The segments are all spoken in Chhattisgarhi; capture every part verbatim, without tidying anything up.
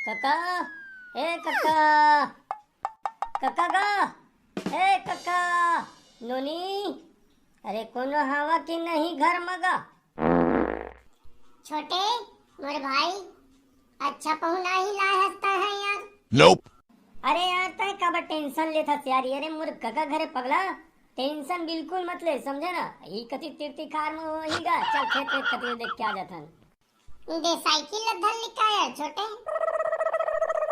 कका, ए कका, कका गा, ए कका, नोनी, अरे कोनो हवा कि नहीं घर म गा? छोटे, मोर भाई, अच्छा पहुना ही लाए हस तैं ह यार। Nope। अरे यार, तैं काबर tension लेत हस यार? अरे मोर कका घरे पगला, tension बिल्कुल मत ले, समझे ना? ई कति तीर तिखार म होही गा, चल खेत वेत कति देख के आ जाथन। दे साइकिल ल धर लिका यार छोटे।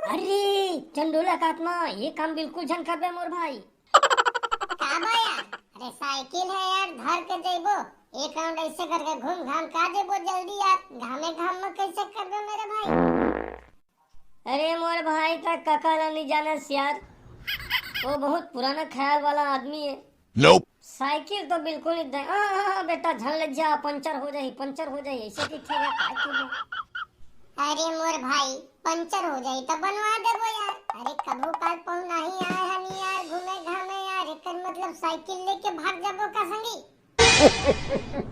अरे चंडोला के आत्मा, ये काम बिल्कुल झन करबे मोर भाई। का बा यार? अरे साइकिल हे यार, धर के जइबो, एक round ऐसे करके घूम घाम के आ जइबो जल्दी यार, घामे घाम म कैसे करबे मेरे भाई? अरे मोर भाई, तैं कका ला नहीं जानस यार, वो बहुत पुराना ख्याल वाला आदमी हे। Nope। साइकिल तो बिल्कुल नहीं दे। आ, आ, आ, बेटा, झन ले जा, पंचर हो जाही, पंचर हो जाही, ऐसे की खेला का की। अरे मोर भाई, पंचर हो जाही तो बनवा देबो यार। अरे कभू काल पहुना ही आए हनी यार, घूमे घामे यार, एकर मतलब साइकिल लेके भाग जाबो का संगी?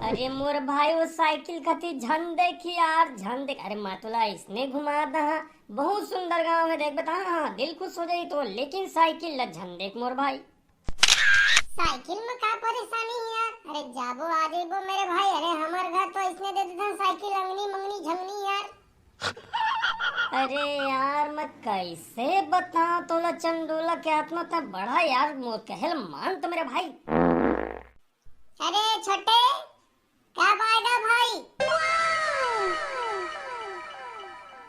अरे मोर भाई, वो साइकिल कति झन देखी यार, झन देख। अरे मैं तोला इसने घुमा दहा, बहुत सुंदर गांव हे, देख बता, हाँ, दिल खुश हो जाही तो, लेकिन साइकिल ला झन देख मोर भाई। साइकिल में का परेशानी हे यार? अरे जाबो आ जइबो मेरे भाई। अरे हमर घर तो इसने दे देथन साइकिल, अंगनी मंगनी झंगनी यार। अरे यार, मैं कैसे बताऊं तोला चंडोला के आत्मा, तैं बड़ा यार, मोर कहल मान तो मेरे भाई। अरे छोटे, का बायगा भाई?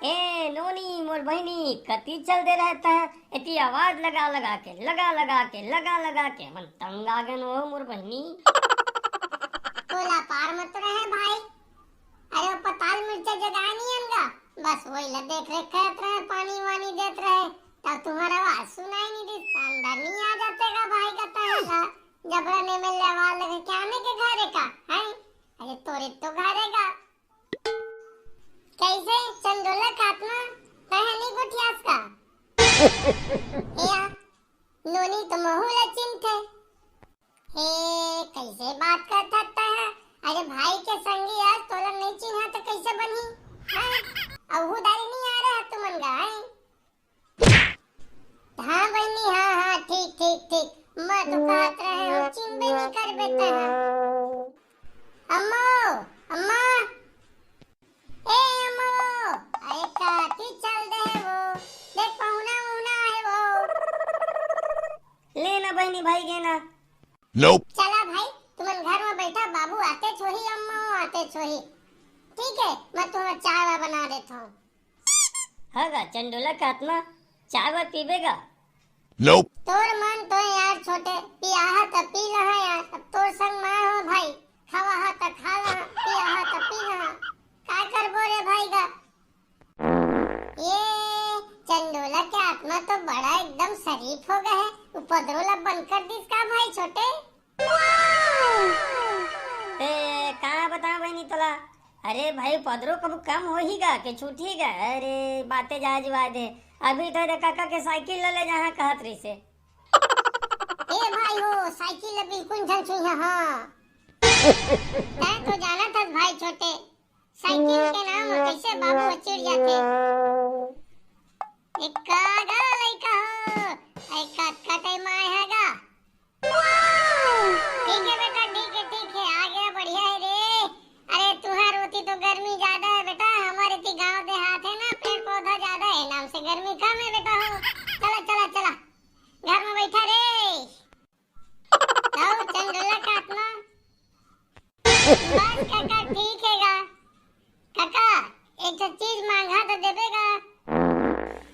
ए नोनी, मोर बहिनी, कति चल दे रहता है, एती आवाज लगा लगा के, लगा लगा के, लगा लगा के, मन तंग आ गन हो मोर बहिनी। तोला पार मत रहे भाई। अरे वो पताल मिर्चा जगाए नहीं अनगा, बस वही ला देख रेख करत रहे, पानी वानी देत रहे, तब तुम्हारा आवाज सुनाई नहीं दी, अंदर नहीं आ जाते का भाई का तहला। जबरन एमे ले आवाज लगे के आने के घरे का, हैं? अरे तोरे तो घरे का। कैसे चंडोला के आत्मा, तैं ह नहीं गोठियास का? ए आ, नोनी तो महू ला चिन्हथे। ए, कैसे बात करत हस तैं ह? अरे भाई के संगी आज तोला नहीं चिन्हा तो कैसे बनही? हैं? अहू दारी नहीं आ रहा तुमन गा, हैं? हाँ बहिनी, हाँ, हाँ, ठीक, ठीक, ठीक। मैं तो कहत रहे हूँ, चिन्हबे नहीं करबे तैं ह। अम्मो, अम्मा, ए अम्मो, अरे काती चल दे हे वो, देख पहुना उहुना आए वो। ले ना बहिनी भाई गे ना। Nope। चला भाई, तुमन घर में बैठा, बाबू आते छोही, अम्मा आते छोही। ठीक है, मैं तुम्हें चाय वाय बना देता हूँ। हाँ गा, चंडोला के आत्मा, चाय वाय पीबे गा? Nope। तोर मन तो यार छोटे, पियाहा त पी लहा यार, अब तोर संग मैं हो भाई, खवाहा त खा लहा, पियाहा त पी लहा, का करबो रे भाई गा? ये चंडोला के आत्मा तो बड़ा एकदम शरीफ हो गया है, उपद्रव ला बंद कर दिस का भाई छोटे? ए, का बताओ बहिनी तोला? अरे भाई, पदरो कब कम होही गा के छूटही गा? अरे, बातें जायज वायज हे। अभी तो एदे काका के साइकिल ले ले जहाँ कहत रहिसे। ए भाई हो, साइकिल ले बिल्कुल झन छुइहा, हाँ। तैं तो जानत हस भाई छोटे, साइकिल के नाम ह कैसे बाबू ह चिढ़ जाथे। ए का गा लइका हो, ए का कटे माय ह गा। ठीक है बेटा, ठीक है, ठीक है, आ गया, बढ़िया है रे। अरे तुहार ओती तो गर्मी ज्यादा है बेटा, हमारे ती गांव देहात है ना, पेड़ पौधा ज्यादा है, नाम से गर्मी कम है बेटा हो। चला, चला, चला, घर में बैठा रे। आओ चंडोला का आत्मा। बस काका, ठीक है गा। काका, एक ठो चीज मांगा तो देबे गा?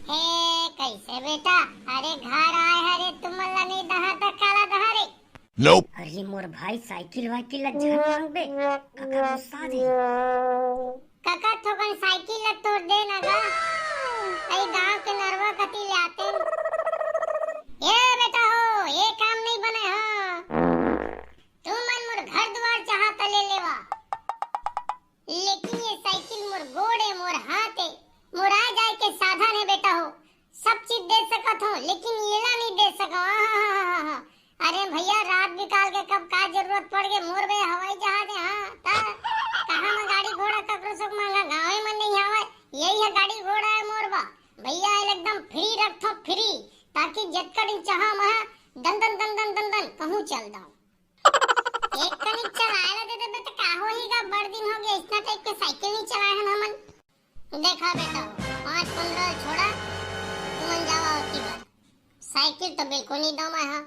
हे, कैसे बेटा? अरे घर आए हरे, तुमन ला नहीं दहा त काला दहा रे? Nope। अरे मोर भाई, साइकिल वाइकिल ला झन मांगबे, काका गुस्सा जाही। काका थोकन साइकिल ला तोड़ दे ना गा, अरे गांव के नरवा कती ले आते। ए बेटा हो, ये काम नहीं बने हो। तुमन मोर घर दुआर चाहा त ले लेवा, लेकिन ये साइकिल मोर गोड़ ए, मोर हाथ ए, मोर आए जाए के साधन है बेटा हो। सब चीज दे सकत हो, लेकिन येला नहीं दे सको। आहाहाहा। अरे भैया, रात बिकाल के कब का जरूरत पड़ गए, मोर बे हवाई जहाज है, हाँ, त कहाँ में गाड़ी घोड़ा ककरो से मांगा, गाँवे में नहीं आवे, यही है गाड़ी घोड़ा है मोर बा। हम फ्री रखथों, फ्री, ताकि जतका दिन चाहा मैं दन दन दन दन दन दन कहूँ चल दऊं। एक कनिक चलाए ला दे देबे त का होही गा, बड़ दिन हो गए इसना टाइप के साइकिल नहीं चलाए हन हमन। देखा बेटा, पाँच पंद्रह छोड़ा, तुमन जावा ओती बर। साइकिल तो बिल्कुल नहीं दऊं मैं हा।